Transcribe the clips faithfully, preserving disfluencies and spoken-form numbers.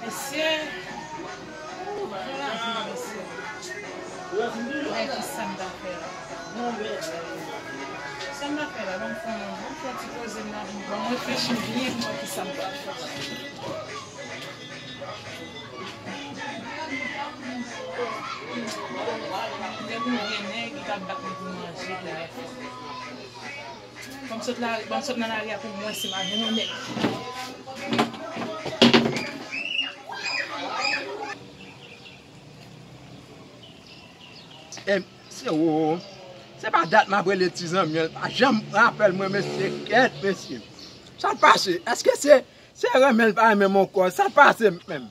Mesye, ou, jan lavi, mesye. Men kisa m ta fè la? Kisa m ta fè la? Ban m fè yon, ban m fè yon ti poze m nan, ban m reflechi byen pou m wè kisa m pral fè. Depi m gen nèg ki t ap bat mwen pou manje, pou manje. Ban m sot la, ban m sot nan lari a pou m wè si m a jwenn yon nèg. E, se ou. Se pa dat m ap rele ti zanmi an, li pa janm pran apèl mwen, mesye, kèt, mesye. Sa k pase? Èske se, se renmen l pa renmen m ankò? Sa k pase menm?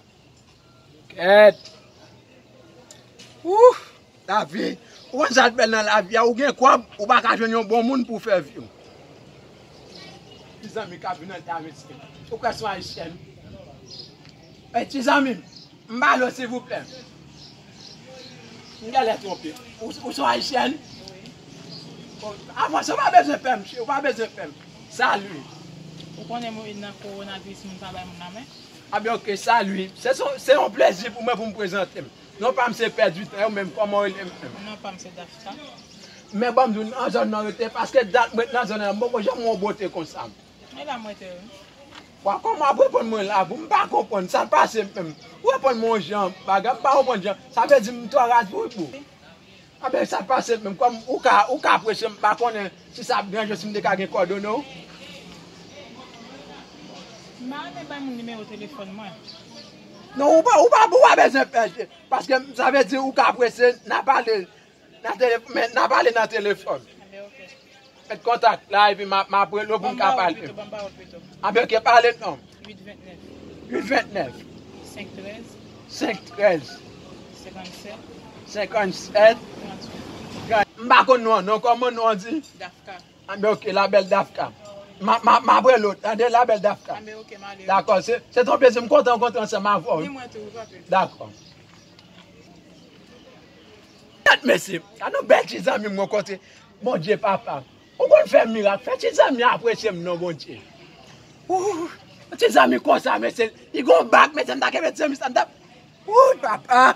Kèt. Ou, lavi. Ou konn sa k bèl nan lavi a, ou gen kòb, ou pa ka jwenn yon bon moun pou fè vi w. Ti zanmi k ap vin nan ta, mesye. Ou kwè se yon ayisyèn? Ey, ti zanmi m, m pale w, silvouplè. M genlè twonpe. Ou, ou se yon ayisyèn? Avanse, ou pa bezwen pè m, cheri, ou pa bezwen pè m. Salut. Ou konnen mwen nan kowonaviris, moun pa bay moun lamen. A byen, oke, salut. Se, se, se yon plezi pou mwen pou m prezante m. Non pa m se Pèditan, ou menm, kòman w rele m menm? Non pa m se Dafka. Men ban m di w, nan zòn nan rete, paske dat mwen nan zòn nan, m poko janm wè yon bote konsa. E la m rete wi. Wa, kòman w ap reponn mwen la, pou m pa konprann sa k pase menm. Ou reponn mwen yon jan, bagay, m pa konprann jan. Sa vle di m twò raz pou, pou. Anben, sa k pase menm, kòm ou ka, ou ka apresye m, m pa konnen si sa ap deranje w si m te ka gen kòdone w. M pa renmen bay moun nimewo telefòn mwen. Non, ou pa, ou pa, ou pa bezwen pè, paske sa vle di ou ka apresye, n a pale, nan tele-, men n a pale nan telefòn. Anben, oke. Met kontak la, epi m a, m ap rele w pou n ka pale. Ban m ba ou l pito, ban m ba ou l pito. Anben, oke, pale non. Uit vennèf. Uit vennèf. Senk trèz. Senk trèz. Senkannsèt. Senkannsèt. Tranntuit. M pa konn non an non, kòman non an di? Dafka. Anben, oke, la bèl Dafka. M a, m a, m ap rele w, tande, la bèl Dafka. Anben, oke, m ale wi. Dakò, se, se yon plezi, m kontan rankontre ansanm avè w. Ni mwen tou, wi, papi. Dakò. Gad mesye, gad yon bèl ti zanmi m rankontre. Bondye papa, ou konn fè mirak, fè ti zanmi an apresye m non Bondye. Ou, ti zanmi konsa mesye, li gon bak mesye, m ta kenbe ti zanmi sa, m ta, ou papa.